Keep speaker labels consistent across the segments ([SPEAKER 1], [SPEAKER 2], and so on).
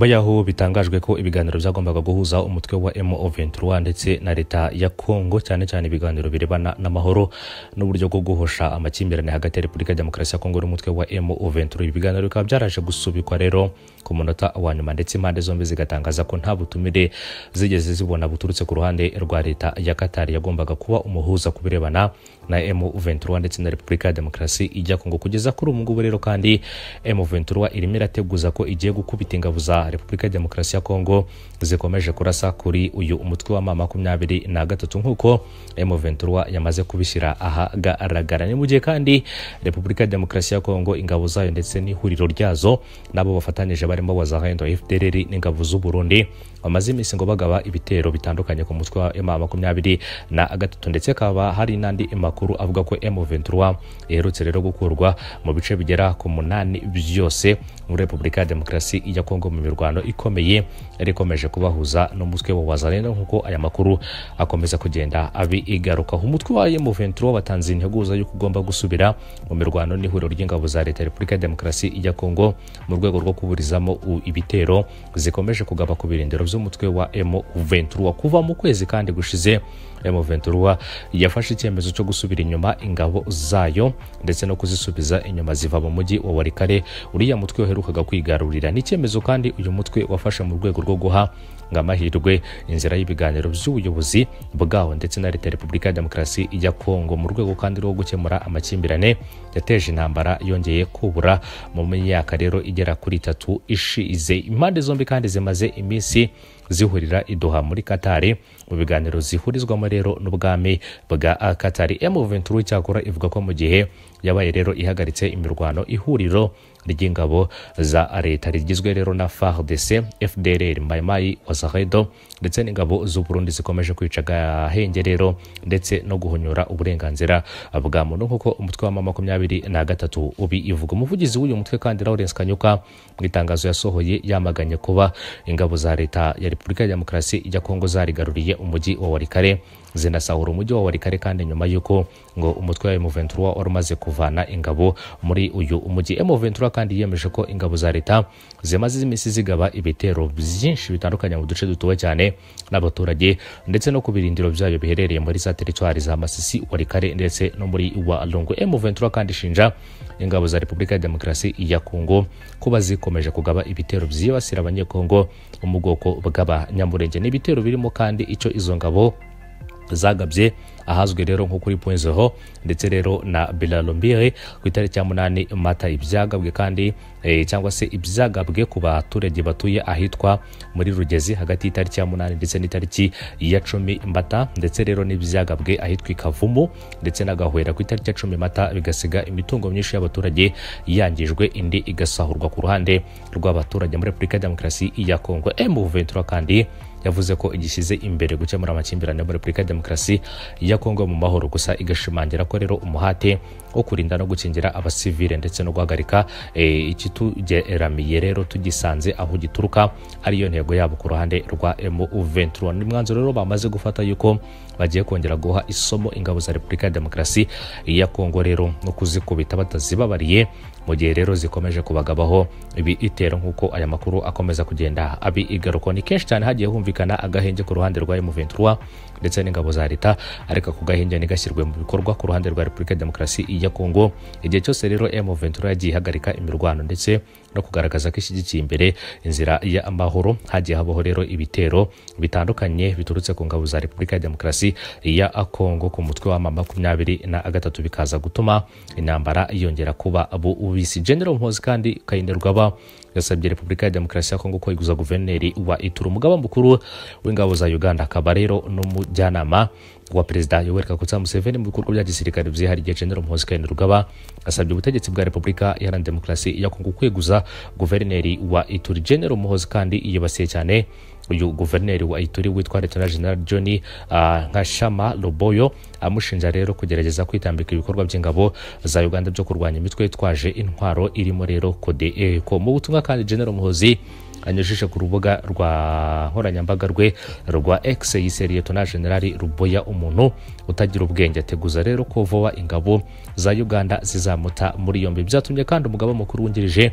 [SPEAKER 1] Nyuma yaho bitangajwe ko ibiganiro byagombaga guhuza umutwe wa M23 ndetse na leta ya Congo, cyane cyane ibiganiro birebana n'amahoro n'uburyo bwo guhosha amakimbirane hagati ya Repubulika ya Demokarasi ya Congo n'umutwe wa M23, ibiganiro bikaba byaraje gusubikwa rero ku munota wa nyuma, ndetse impande zombi zigatangaza ko nta butumire zigeze zibona buturutse ku ruhande rwa leta ya Qatar yagombaga kuba umuhuza ku birebana na M23 ndetse na Repubulika ya Demokarasi ya Congo. Kugeza kuri ubu ngubu rero kandi M23 irimo irateguza ko igiye gukubita ingabo za Repubulika ya Demokarasi ya Congo zikomeje kurasa kuri uyu umutwe wa M23 nkuko M23 yamaze kubishyira ahagaragara. Ni mu gihe kandi Repubulika ya Demokarasi ya Congo ingabo zayo ndetse n'ihuriro ryazo nabo bafatanyije barimo Wazalendo, FDLR n'ingabo z'u Burundi bamaze iminsi ngo bagaba ibitero bitandukanye ku mutwe wa M23, ndetse kaba hari n'andi makuru avuga ko M23 iherutse rero gukurwa mu bice bigera ku 8 byose muri Repubulika ya Demokarasi ya Congo mu mirwano ikomeye yarikomeje kubahuza n'umutwe wa Wazalendo, nkuko aya makuru akomeza kugenda abigarukaho. Umutwe wa M23 watanze integuza y'uko ugomba gusubira mu mirwano n'ihuriro ry'ingabo za leta ya Repubulika ya Demokarasi ya Congo mu rwego rwo kuburizamo ibitero zikomeje kugaba ku birindiro by'umutwe wa M23. Kuva mu kwezi kandi gushize M23 yafashe icyemezo cyo gusubira inyuma ingabo zayo ndetse no kuzisubiza inyuma ziva mu mujyi wa Walikale uriya mutwe waherukaga kwigarurira. Ni icyemezo kandi uyu mutwe wafashe mu rwego rwo guha amahirwe inzira y'ibiganiro by'ubuyobozi bwawo ndetse na leta ya Repubulika ya Demokarasi ya Congo mu rwego kandi rwo gukemura amakimbirane yateje intambara yongeye kubura mu myaka rero igera kuri 3 ishize. Impande zombi kandi zimaze iminsi zihurira i Doha muri Qatar mu biganiro zihurizwamo rero n'ubwami bwa Qatar. M23 cyakora ivuga ko mu gihe yabaye rero ihagaritse imirwano, ihuriro ry'ingabo za leta rigizwe rero na FARDC, FDLR, Mai-Mai, Wazalendo ndetse n'ingabo z'u Burundi zikomeje kwica gahenge rero ndetse no guhonyora uburenganzira bwa muntu nkuko umutwe wa M23 ubivuga. Umuvugizi w'uyu mutwe kandi Lawrence Kanyuka mu itangazo yasohoye yamaganye kuba ingabo za leta ya Repubulika ya Demokarasi ya Kongo zarigaruriye umujyi wa Walikale zinasahura umujyi wa Walikale, kandi nyuma y'uko ngo umutwe wa M23 wari umaze kuvana ingabo muri uyu umujyi. M23 kandi yemeje ko ingabo za leta zimaze iminsi zigaba ibitero byinshi bitandukanye mu duce dutuwe cyane n'abaturage ndetse no ku birindiro byayo biherereye muri za teritwari za Masisi, Walikale ndetse no muri Walungu. M23 kandi ishinja ingabo za Repubulika ya Demokarasi ya Kongo kuba zikomeje kugaba ibitero byibasira abanyekongo mu bwoko bw'Abanyamulenge. N'ibitero birimo kandi icyo izo ngabo zagabye ahazwi rero nko kuri Point Zero ndetse rero na Bilalombire ku itariki ya 8 Mata. Ibyagabwe kandi cyangwa se ibyagabwe ku baturage batuye ahitwa muri Rugezi hagati y'itariki ya 8 ndetse n'itariki ya 10 Mata, ndetse rero n'ibyagabwe ahitwa Ikavumu ndetse n'Agahwera ku itariki ya 10 Mata, bigasiga imitungo myinshi y'abaturage yangijwe indi igasahurwa ku ruhande rw'abaturage muri Repubulika ya Demokarasi ya Kongo. M23 kandi yavuze ko igishyize imbere gukemura amakimbirane muri Repubulika ya Demokarasi ya Kongo mu mahoro, gusa igashimangira ko rero umuhate wo kurinda no gukingira abasivile ndetse no guhagarika ikitugeramiye rero tugisanze aho gituruka ariyo ntego yabo ku ruhande rwa M23. Ni mwanzuro rero bamaze gufata yuko bagiye kongera guha isomo ingabo za Repubulika ya Demokarasi ya Kongo rero no kuzikubita batazibabariye mu gihe rero zikomeje kubagabaho ibi itero nkuko aya makuru akomeza kugenda abigaruka. Ni kenshi cyane hagiye humvikana agahenge ku ruhande rwa M23 ndetse n'ingabo za leta, ariko ku gahenge ntigashyirwe mu bikorwa ku ruhande rwa Repubulika ya Demokarasi ya Kongo. Igihe cyose rero M23 yagiye ihagarika imirwano ndetse no kugaragaza ko ishyigikiye imbere inzira y'amahoro, hagiye habaho rero ibitero bitandukanye biturutse ku ngabo za Repubulika ya Demokarasi ya Kongo ku mutwe wa M23, bikaza gutuma intambara yongera kuba bubisi. General Muhoozi kandi Kainerugaba yasabye Repubulika ya Demokarasi ya Kongo ko iguza guverineri wa Ituri, umugaba mukuru w'ingabo za Uganda, akaba rero n'umujyanama wa Perezida Yoweri Kaguta Museveni mu bikorwa bya gisirikare byihariye. General Muhoozi Kainerugaba asabye ubutegetsi bwa Repubulika Iharanira Demokarasi ya Kongo kweguza guverineri wa Ituri. General Muhoozi kandi yibasiye cyane uyu guverineri wa Ituri witwa Lieutenant General John Nkashama Loboyo, amushinja rero kugerageza kwitambika ibikorwa by'ingabo za Uganda byo kurwanya imitwe yitwaje intwaro irimo rero CODECO. Mu butumwa kandi General Muhoozi anyujije ku rubuga rwa nkoranyambaga rwe rwa X, yise Lieutenant General Ruboya umuntu utagira ubwenge, ateguza rero ko vuba ingabo za Uganda zizamuta muri yombi. Byatumye kandi umugaba mukuru wungirije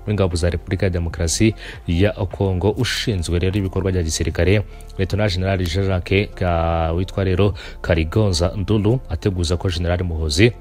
[SPEAKER 1] w'ingabo za Repubulika ya Demokarasi ya Kongo ushinzwe rero ibikorwa bya gisirikare Lieutenant General Jean-Jacques witwa rero Karigonza Ndulu ateguza ko General Muhoozi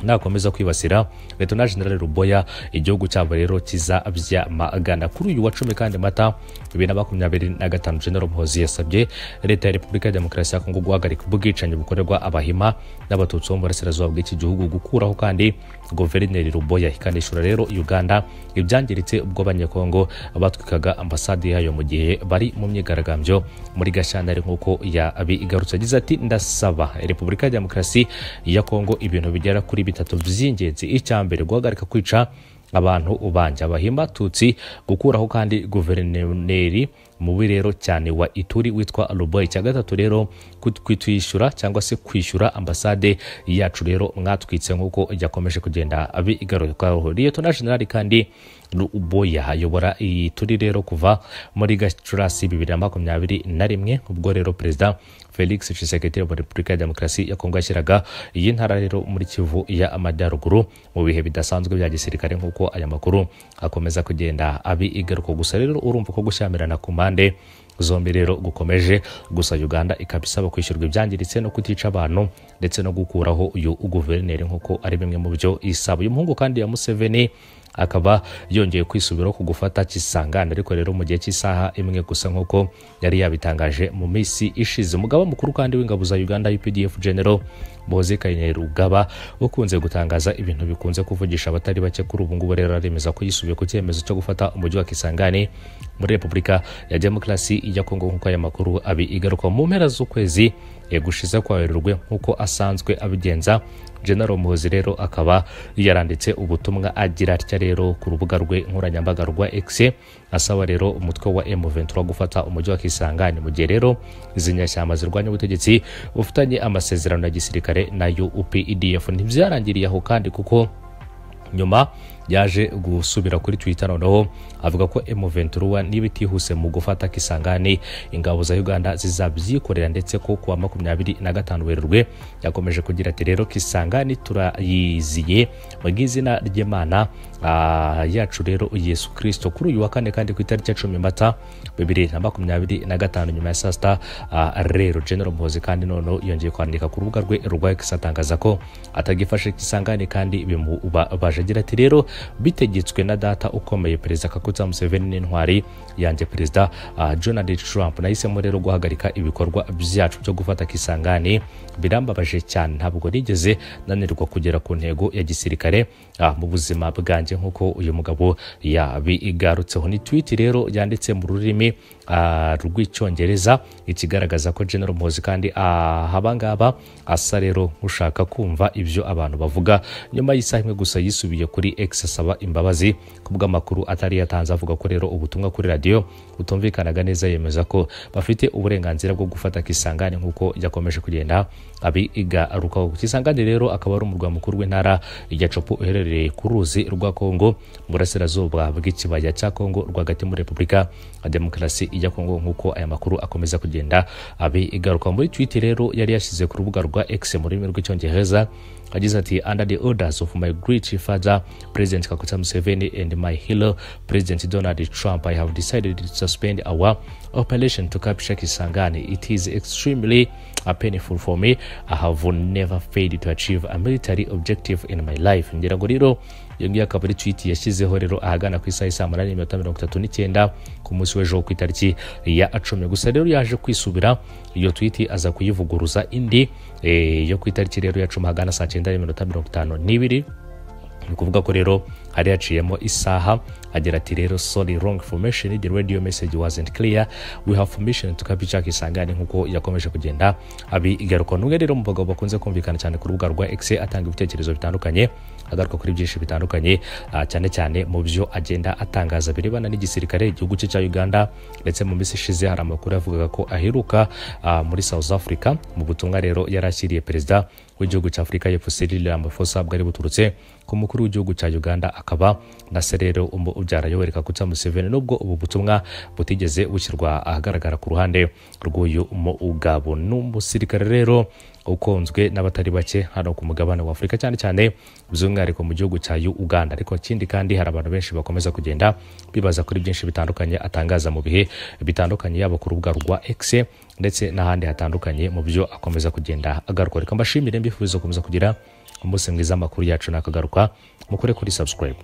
[SPEAKER 1] nakomeza kwibasira Lieutenant General Ruboya igihugu cyabo rero kizabyamagana. Kuri uyu wa 10 kandi Mata 2025 General Muhoozi yasabye leta ya Repubulika ya Demokarasi ya Kongo guhagarika ubwicanyi bukorerwa abahima n'abatutsi bo mu burasirazuba bw'iki gihugu, gukuraho kandi Guverineri Ruboya, ikanishura rero Uganda ibyangiritse ubwo abanyekongo batwikaga ambasade yayo mu gihe bari mu myigaragambyo muri Gashyantare nk'uko yabigarutse. Yagize ati ndasaba Repubulika ya Demokarasi ya Kongo ibintu bigera kuri bitatu by'ingenzi. Icya mbere, guhagarika kwica abantu ubanje abahima tutsi, gukuraho kandi guverineri mubi rero cyane wa Ituri witwa Ruboya. Icya gatatu rero, kwitwishyura cyangwa se kwishyura ambasade yacu rero mwatwitse, nk'uko yakomeje kugenda abigarukaho. Lieutenant General kandi Ruboya ayobora Ituri rero kuva muri Gicurasi 2021 ubwo rero Perezida Felix Tshisekedi wa Repubulika ya Demokarasi ya Kongo yashyiraga iyi ntara rero muri Kivu ya Amajyaruguru mu bihe bidasanzwe bya gisirikare, nk'uko aya makuru akomeza kugenda abigaruka. Gusa rero urumva ko gushyamirana ku mpande zombi rero gukomeje, gusa Uganda ikaba isaba kwishyurwa ibyangiritse no kutica abantu ndetse no gukuraho uyu guverineri nk'uko ari bimwe mu byo isaba. Uyu muhungu kandi ya Museveni akaba yongeye kwisubiraho ku gufata Kisangani, ariko rero mu gihe cy'isaha imwe gusa nk'uko yari yabitangaje mu minsi ishize. Umugaba mukuru kandi w'ingabo za Uganda UPDF General Muhoozi Kainerugaba ukunze gutangaza ibintu bikunze kuvugisha abatari bake, kuri ubu ngubu rero aremeza ko yisubiye ku cyemezo cyo gufata umujyi wa Kisangani muri Repubulika ya Demokarasi ya Kongo, nk'uko aya makuru abigaruka. Mu mpera z'ukwezi gushize kwa Werurwe nk'uko asanzwe abigenza, General Muhoozi rero akaba yaranditse ubutumwa agira atya rero ku rubuga rwe nkoranyambaga rwa X, asaba rero umutwe wa M23 gufata umujyi wa Kisangani mu gihe rero izi nyashyamba zirwanya ubutegetsi bufitanye amasezerano ya gisirikare na UPDF. Ntibyarangiriye aho kandi, kuko nyuma yaje gusubira kuri Twitter noneho avuga ko M23 niba itihuse mu gufata Kisangani ingabo za Uganda zizabyikorera, ndetse ko kuwa 25 Werurwe yakomeje kugira ati rero Kisangani turayiziye mu izina ry'Imana yacu rero Yesu Kristo. Kuri uyu wa kane kandi ku itariki ya 10 Mata 2025 nyuma ya saa sita rero General Muhoozi kandi noneho yongeye kwandika ku rubuga rwe rwa X atangaza ko atagifashe Kisangani kandi bimubabaje, agira ati rero bitegetswe na data ukomeye Perezida Kaguta Museveni n'intwari yanjye Perezida Donald Trump, nahisemo rero guhagarika ibikorwa byacu byo gufata Kisangani. Birambabaje cyane, ntabwo nigeze nanirwa kugera ku ntego ya gisirikare mu buzima bwanjye, nk'uko uyu mugabo yabigarutseho. Ni tweet rero yanditse mu rurimi rw'icyongereza, ikigaragaza ko General Muhoozi kandi abangaba asa rero ushaka kumva ibyo abantu bavuga. Nyuma y'isaha imwe gusa yisubiye kuri X asaba imbabazi kubw'amakuru atari yatanze, avuga ko rero ubutumwa kuri radio butumvikanaga neza, yemeza ko bafite uburenganzira bwo gufata Kisangani nk'uko yakomeje kugenda abigarukaho. Kisangani rero akaba ari umurwa mukuru w'intara ya Chopo uherereye ku ruzi rwa Kongo mu burasirazuba bw'ikibaya cya Kongo rwagati muri Repubulika ya Demokarasi ya Kongo, nk'uko aya makuru akomeza kugenda abigaruka. Muri tweet rero yari yashyize ku rubuga rwa X mu rurimi rw'icyongereza agize ati under the orders of my great father President Kaguta Museveni and my hero President Donald Trump, I have decided to suspend our operation to capture Kisangani. It is extremely painful for me. I have never failed to achieve a military objective in my life. Ngira ngo rero iyo ngiyo akaba ari tweet yashyizeho rero ahagana ku isaha saa 8:39 ku munsi w'ejo ku itariki ya 10. Gusa rero yaje kwisubira iyo tweet aza kuyivuguruza indi yo ku itariki rero ya 10 ahagana saa 9:52. Ni kuvuga ko rero hari haciyemo isaha. Agira ati rero sorry, wrong information, the radio message wasn't clear, we have permission to capture Kisangani, nkuko yakomeje kugenda abigaruka. N'umwe rero mu bagabo bakunze kumvikana cyane ku rubuga rwa X, atanga ibitekerezo bitandukanye, agaruka kuri byinshi bitandukanye, cyane cyane mu byo agenda atangaza birebana n'igisirikare igihugu cye cya Uganda. Ndetse mu minsi ishize hari amakuru yavugaga ko aheruka muri South Africa. Mu butumwa rero yarashyiriye perezida w'igihugu cya Afurika y'Epfo Cyril Ramaphosa bwari buturutse ku mukuru w'igihugu cya Uganda akaba na se rero ubyara Yoweri Kaguta Museveni, nubwo ubu butumwa butigeze bushyirwa ahagaragara ku ruhande rw'uyu mugabo. N'umusirikare rero ukunzwe n'abatari bake hano ku mugabane wa Afurika, cyane cyane by'umwihariko mu gihugu cya Uganda. Ariko ikindi kandi hari abantu benshi bakomeza kugenda bibaza kuri byinshi bitandukanye atangaza mu bihe bitandukanye, yaba ku rubuga rwa X ndetse n'ahandi hatandukanye mu byo akomeza kugenda agaruka. Reka mbashimire, mbifuriza gukomeza kugira umunsi mwiza. Amakuru yacu nakagaruka, mukore kuri subscribe.